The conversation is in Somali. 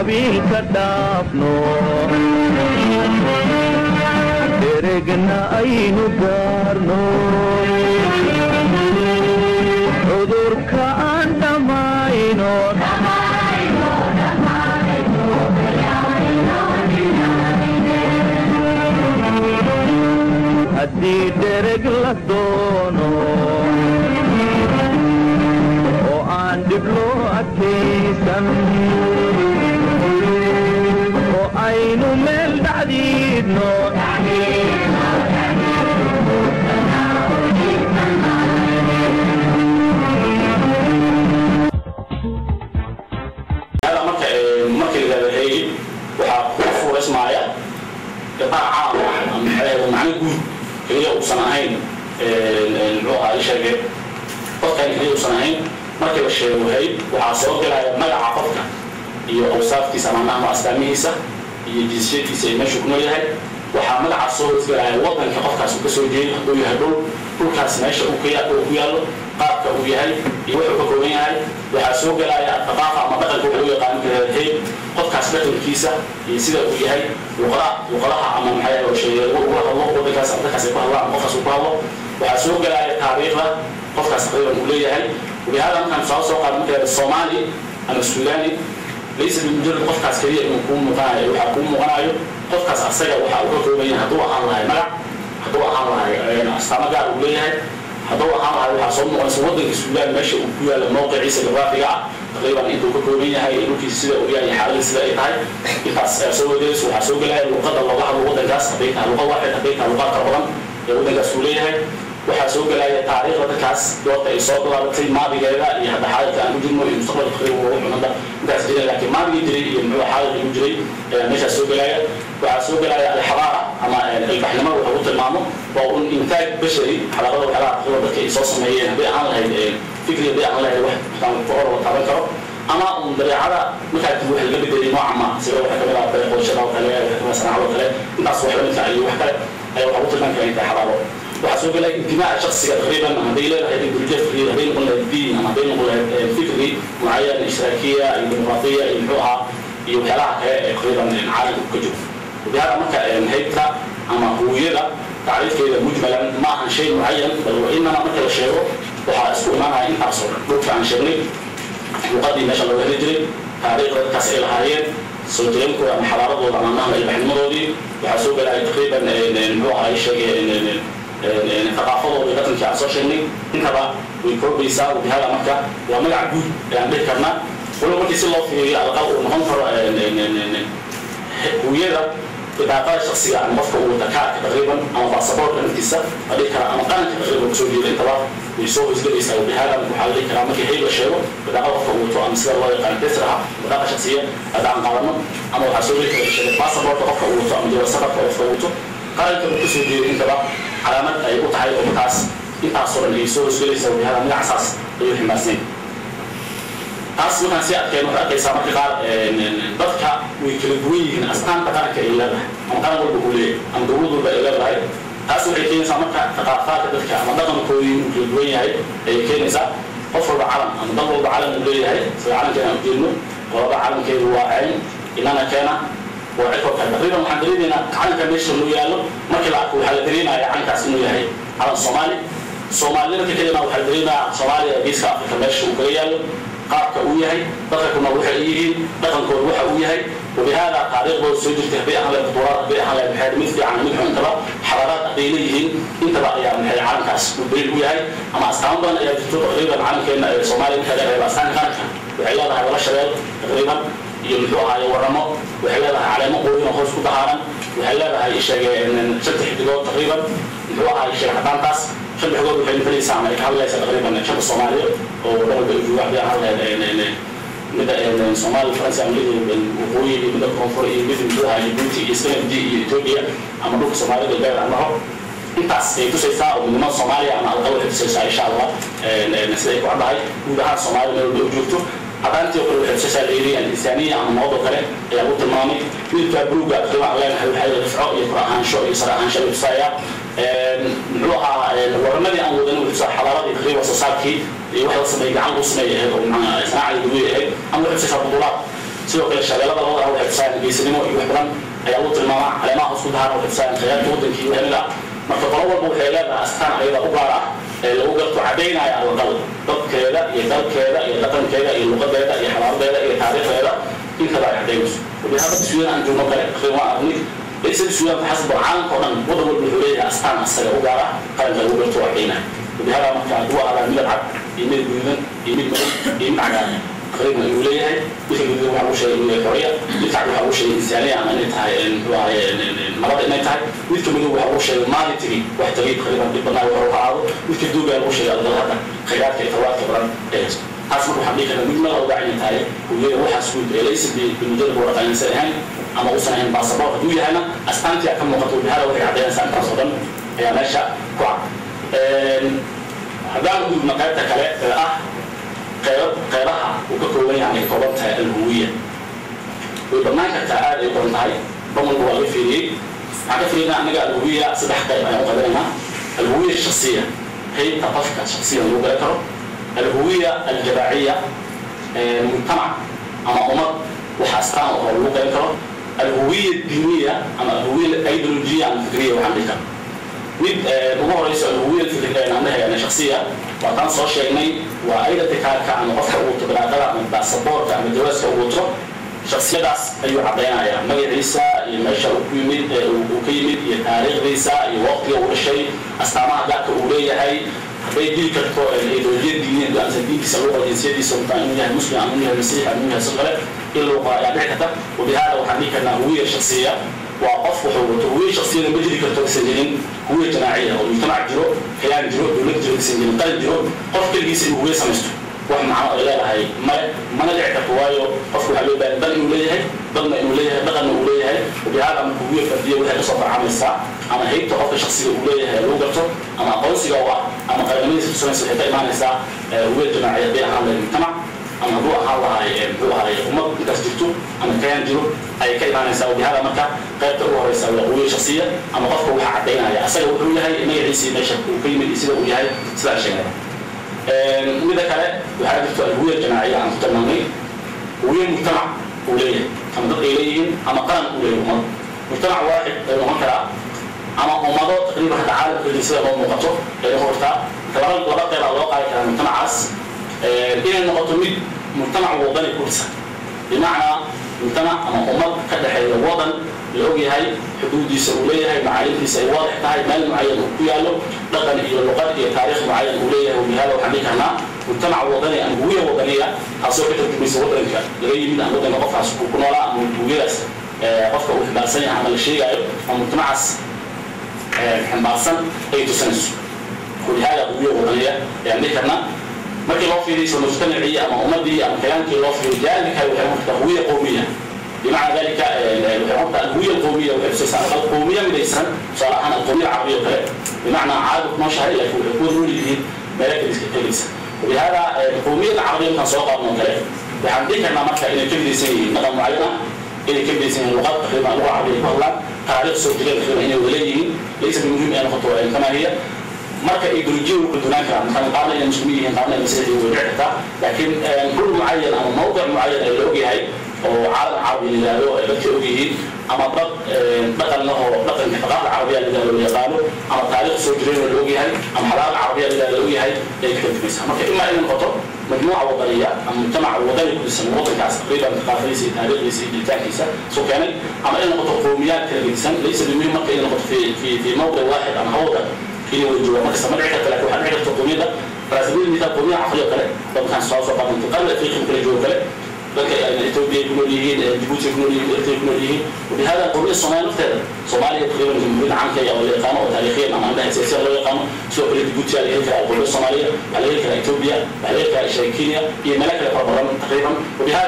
Qabiilka dhaafno, dheregna aynu gaarno, cudurka aan dhammayno. Haddii dhereg la doono oo aan dhib loo adkaysan oo aynu meel dhacdiidno. Hada marka marka la yidhahdo hayb, waxaa ku fureysmaaya iqaac caam ah ama maxay macno guud keliya uusan ahayn, muxuu ahaa sheege qofkan keliya uusan ahayn. Markii la sheego hayb, waxaa soo gelaya magaca qofka iyo awsaaftiisa ama astaamihiisa iyo jinsiyadiisa iyo meeshuu ku nool yahay. Waxaa magacaas soo hoosgelaya wadanka qofkaas uu kasoo jeedo, hadduu yahay dhul, dhulkaas meesha uu ku yaallo, qaabka uu yahay iyo wuxuu ka kooban yahay. Waxaa soo gelaya thaqaafa ama dhaqanka waxa loo yaqaano hayb, qofkaas dhaqankiisa iyo sida uu yahay, luqada, luqadaha ama maxay sheegay ugula hadlo wadankaas ama dadkaas ay ku hadlaan, qofkaas uu ku hadlo. Waxaa soo gelaya taariikhda qofkaas taqriiban uu leeyahay. Wabihada markaan tusaale soo qaado, marka Soomaali ama Suudani, laysa bimujarad qofkaas keliya inuu kuu muuqanayo. Waxaa kuu muuqanayo qofkaas asaga waxa uu ka kooban yahay, hadduu ahaan lahay magac, hadduu ahaan lahay astaamo gaar uu leeyahay, hadduu ahaan lahay. Waxaa soo muuqanaysa waddanka Suudaan meesha uu ku yaalo, mowqiciisa juqraafiga ah, taqriiban intuu ka kooban yahay, dhulkiisa sida uu yahay, xaaladiisa sida ay tahay. Intaas ayaa soo wadeegaysa. Waxaa soo gelaya luqadda looga hadlo waddankaas, hadday tahay luqad waaxid, hadday tahay luqad kala badan ee waddankaas uu leeyahay. Waxaa soo gelaya taariikhda dadkaas, goorta ay soo bilaabatay, maadigeeda iyo hadda xaaladka aan ku jirno iyo mustaqbalka. Taqriiban waa wuxuu hadda intaas jiray, laakiin maadigii jiray iyo muxuu xaaladka ku jiray ayaa meeshaas soo gelaya. Waxaa soo gelaya alxadaara ama ilbaxnimada. Waxa uu tilmaamo waa un intaaj bashari, xadaarada waxyaalaha taqriiban dadka ay soo sameeyeen, hadday ahaan lahayd fikri, hadday ahaan lahayd wax ku or la taaban karo ama un dabeecada markaa dib wax laga bedelay nooca ma sida waxaa kamid ah qoyshada oo kale, waxaa kamid ah sanaacada oo kale, intaas wax lamidka iyo wax kale ayaa waxaa ku tilmaami kara inta xadaaro. Waxaa soo gelaya intimaaca shaksiga, taqriiban hadday leedahay ideolojiya fikriya, hadday noqon lahayd diin ama hadday noqon lahayd fikri mucayan, ishraakiya iyo dimuqraatiya iyo muxuu ahaa iyo waxyaalaha kale ee taqriiban caalamka ka jiro. Wabihada marka haybta ama huwiyada tacriifkeeda mujmalan ma ahan shay mucayan, bal inama marka la sheego waxaa isku imaanaya intaasoo dhan: dhulka aan sheegnay, luqadii meesha looga heli jiray, taariikhda dadkaas ay lahaayeen, soo jireenkooda ama xadaaradooda ama nahla ilbaxnimadoodii. Waxaa soo gelaya taqriiban muxuu ahaa sheegay thaqaafadooda, dhaqankii aan soo sheegnay, intaba way koobaysaa. Wabihada marka waa magac guud ee aan dhihi karnaa, walow markii si loo fiiriyo alqal uu noqon karo huwiyada bidaaqada shaksiga ama qofka uu wata kaarka taqriiban ama baasaboorka naftiisa la dhihi karaa ama qaranka taqriiban kusoo jeeda, intaba way soo hoosgelaysaa. Wabihada waxaa la dhihi karaa markii hayb la sheego, bidaaqada qofka uu wato ama sida loo yaqaan tesraha bidaaqa shaksiya hadda aan qaadano, ama waxaa soo geli kara sheegay baasaboorka qofka uu wato ama jawaab safarka qofka uu wato, qaranka uu kasoo jeedo, intaba calaamad ay u tahay oo markaas intaasoo dhan ay soo hoosgelaysaa. Wabihada magacasaas ayuu ximbaarsan. Taas markaan sii adkeen, waxaad arkaysaa marka qaar dadka way kala duwan yihiin astaanta qaranka ay leedahay ama qaran walba uu leeyahay ama dowlad walba ay leedahay. Taas waxay keenaysaa marka thaqaafaadka dadka ama dhaqankoodii inuu kala duwan yahay ayay keenaysaa. Qof walba calan ama dal walba calan uu leeyahay, sida calankeena aan ujeedno, qolaba calankeedu waa cayn, inana keena waa cirkoo kale. Taqriiban waxaan dareemaynaa calanka meesha loo yaallo markii la arko, waxaa la dareemaya calankaas inuu yahay calan Soomaali. Soomaalida marka kalima waxaa la dareemayaa Soomaaliya Geeska Afrika meesha uu kaga yaallo, qaabka uu yahay, dadka ku nool waxay yihiin, dhaqankooda waxa uu yahay. Wabihada taariikhdooda soo jirtay, hadday ahaan lahayd buuraad, hadday ahaan lahayd maxay mid fiican, mid xun, intaba xadaaraad hadday leeyihiin, intaba ayaa maxay calankaas uu daliil u yahay. Ama astaamo badan ayaa jirto taqriiban calankeena ee Soomaaliya. Markaa leedahay astaanka qaranka, waxay leedahay laba shabeel taqriiban iyo muxuu ahaaye waramo, waxay leedahay caleemo qoyin oo hoos ku dahaaran, waxay leedahay sheege shanta xidigood taqriiban, muxuu ahaay sheege cadaantaas. Shanta xidigood waxay matalaysaa ama ay ka hadlaysaa taqriiban shanta Soomaaliyeed oo dhan walba ay joogaan, hadday ahaan lahayd midda Soomaali Faransi ama midda waqooyi iyo midda koonfur iyo midda muxuu ahaa Djibouti iyo SNFD iyo Ethiopia ama dhulka Soomaalida gaar aan dhaho. Intaas ay tusaysaa oo midnimada Soomaaliya ama alqal waxay tusaysaa insha Allah sida ay ku caddahay guud ahaan Soomaalida meel walba u joogto. Cadaantii oo kale waxay tusaysaa leeyihiin insaaniya ama nabad oo kale ayaa lagu tilmaamay. Midabka buluuga taqriiban aan leenahay waxay rifco iyo kor ahaansho iyo sare ahaansho ayuu tusayaa. Muxuu ahaa waramadii aan wadanay wuxuu tusaa xadaaradii taqriiban soo saarkii iyo wax la sameeyey, gacan lagu sameeyay ahayd oo macnaa sanaacadii guduud ahayd, ama waxay tusaysaa butulaad Sidoo kale shabeellada labada waxay tusayaan geesinimo iyo wax badan ayaa lagu tilmaamaa. Caleemaha hoos ku daharan waxay tusayaan khayraadka waddankii iyo wixii. Marka qolo walba waxay leedahay astaan ayada u gaar ah ee lagu garto, caddaynaya alaqal dadkeeda iyo dalkeeda iyo dhaqankeeda iyo luqadeeda iyo xadaaradeeda iyo taariikhdeeda intaba ay caddaynayso. Wabihada Suudaan aan joogno kale taqriiban waan aragnay. Laysa Suudaan faxasb, caalamka oo dhan waddan walba wuxuu leeyahay astaan asaga u gaar ah, qaranka lagu garto oo caddaynaya. Wabihada marka hadduu ahadaa midab cad iyo mid guduudan iyo mid madow iyo mid cagaaran taqriiban ayuu leeyahay. Midka guduudan waxaa lagu sheegay inuu yahay xorriya, midka cad waxaa lagu sheegay insaaniya ama inay tahay, muxuu ahaye, nabad inay tahay, midka madow waxaa lagu sheegay maali tegey, wax tegey taqriiban dhib badnaa wuxuu ka aado, midka duugaa lagu sheegay adal hadda khayraadka iyo thawaadka badan ee haysto. Taas marka waxaan dhihi karnaa mid ogaa inay tahay hawiyada waxaas guud ee laysa bimujarad waraqa inaysan ahayn ama uusan ahayn baasaboor. Hadduu yahayna astaantii ka muuqato, wabihada waxay caddaynaysaa intaas oo dhan ayaa meesha ku cad. Haddaan u gudubno qaybta kale ee ah qeybaha uu ka kooban yahay, ay kooban tahay alhuwiya, way badnaan kartaa, aad ay badan tahay, dhan walba waa laga fiiriyey. Waxaan ka fiirinaa annaga alhuwiya saddex qayb ayaan u qaybinaynaa: alhuwiya shaksiya, qaybta qofka shaksiyan lagu garan karo; alhuwiya aljamaaciya, mujtamac ama ummad waxa astaan oo lagu garan karo; alhuwiya diiniya ama alhuwiya ideolojiya ama fikriya. Waxaan dhihi karna mid ugu horeyso alhuwiya fikriya shaksiya waa taan soo sheegnay, waa identity cardka ama qofka uu wato banaaqada ama baasaboorka ama jawaaska uu wato. Shaksiyadaas ayuu caddaynayaa, magaciisa iyo meesha uu ku yimid, uu ka yimid, iyo taariikhdiisa iyo waqtiga uu dhashay, astaamaha gaarka uu leeyahay. Hadday jiri karto ideolojiya diiniya amase diintiisa lagu qoro, jinsiyadiisa mutaan inuu yahay muslim ama inuu yahay masiix ama inuu yahay sidoo kale in lagu qoro ayaa dhici karta. Wabihada waxaan dhihi karnaa huwiya shaksiya waa qof wuxuu wato. Huwiya shaksiyada ma jiri karto isan jirin huwiya jamaaciya oo mujtamac jiro, kayaan jiro, dowlad jiro, isan jirin qalin jiro. Qof keligiisa inuu huwiya samaysto wax macno ay leedahay male, mana dhici karto, waayo qofku waxaa loo baahan dal inuu leeyahay, dadna inuu leeyahay, dhaqanna uu leeyahay. Wabihada marka huwiya fardiya waxay kasoo farcamaysaa ama haybta qofka shaksiga uu leeyahay lagu garto ama aqoonsiga u ah ama qarannimadiisa tusanaysa, waxay ka imaanaysaa huwiya jamaaciya, hadday ahaan lahayd mujtamac ama hadduu ahaan lahay, muxuu ahay, ummad intaas jirto ama kayaan jiro ayay ka imaanaysaa. Wabihada marka qaybta ugu horeysa waa huwiya shaksiya ama qofka waxaa caddaynaya asaga wuxuu yahay, magaciisii, meesha uu ka yimid iyo sida uu yahay, sidaan sheegnay. Mida kale waxaa jirto alhuwiya jamaaciya aan ku tilmaamnay, huwiya mujtamac uu leeyahay ama dad ay leeyihiin ama qaran uu leeyahay. Ummad mujtamac waaxid ay noqon karaa ama ummado taqriiban hadda caalamka sida loo muuqato ay noqon kartaa. Laba qeybaa loo qaadi karaa mujtamacaas: inay noqoto mid mujtamac wadani ku dhisan, bimacnaa mujtamac ama ummad ka dhexeeya wadan la ogyahay xuduudiisa uu leeyahay, macaalimtiisa ay waadix tahay, meel mucayan uu ku yaallo, dhaqan iyo luqad iyo taariikh mucayan uu leeyahay. Wabihada waxaan dhihi karnaa mujtamac wadani ama huwiya wadaniya, taasoo ka tarjumaysa wadanka laga yimid ama wadanka qofkaas uu ku noolaa ama huwiyadaas qofka uu xambaarsan yahay ama la sheegaayo ama mujtamacaas xambaarsan ay tusinayso. Wabihada huwiya wadaniya ayaan dhihi karnaa. Markii loo fiiriyo isla mujtamacii ama ummadii ama kayaankii loo fiiriyo jaanibka kale, waxay noqon kartaa huwiya qowmiya. Bimacna dalika waxay noqon kartaa alhuwiya alqowmiya, waxay tusaysaa alqowmiya midaysan, tusaale ahaan alqowmiya alcarabiya oo kale, bimacnaa caadi ku nooshahay laakiin waxay ku nool yihiin meelo kala. Wabihada qowmiyada carabiya markaan soo qaadno oo kale, waxaan dhihi karnaa marka inay ka midaysan yihiin dhaqan mucayan ah, inay ka midaysan yihiin luqad, taqriiban luqa carabiya ku hadlaan, taariikh soo jireen taqriiban inay wada leeyihiin. Laysa bimuhim inay noqoto kama hiya. Marka ideolojiya way kala duwanaan karaan, marka qaarna inay muslimiin yihiin, qaarna inay masiix yihiin way dhici kartaa, laakiin dhul mucayan ama mawdic mucayan ee la ogyahay oo caalam carabi la yidhaahdo ay dadka og yihiin ama dad dhaqan lahoo dhaqanka thaqaafa carabiya la yidhahdo la yaqaano ama taariikh soo jireen oo la ogyahay ama xadaarada carabiya la yidhahdo la ogyahay ayay ka tarjumaysaa. Marka imaa inay noqoto majmuuca wadaniya ama mujtamac wadani ku dhisan wadankaas taqriiban thaqaafadiisa iyo taariikhdiisa iyo jiritaankiisa soo keenay, ama inay noqoto qowmiyaad kala gedisan. Laysa bimuhim marka inay noqoto fi mawdic waaxid ama hal wadan inay wada joogaan markasta ma dhici karta, laakiin waxaa dhici karta qowmiyadda على سبيل المثال قومية عفرية kale dadkan soo qaadan qarni Afrika kala joogo kale, dadka Ethiopia ku nool yihiin, Djibouti ku nool yihiin, Eritrea ku nool yihiin. وبهذا القومية الصومالية nafteeda, Soomaaliya taqriiban jamhuuriyadda caanka ah oo la yaqaano oo taariikhiyan ama indhaha siyaasiyan loo yaqaano, sidoo kale Djibouti la heli karaa qowmiyadda Soomaaliya, waxaa la heli karaa Ethiopia, waxaa la heli karaa Kenya iyo meelo kale fara badan taqriiban. وبهذا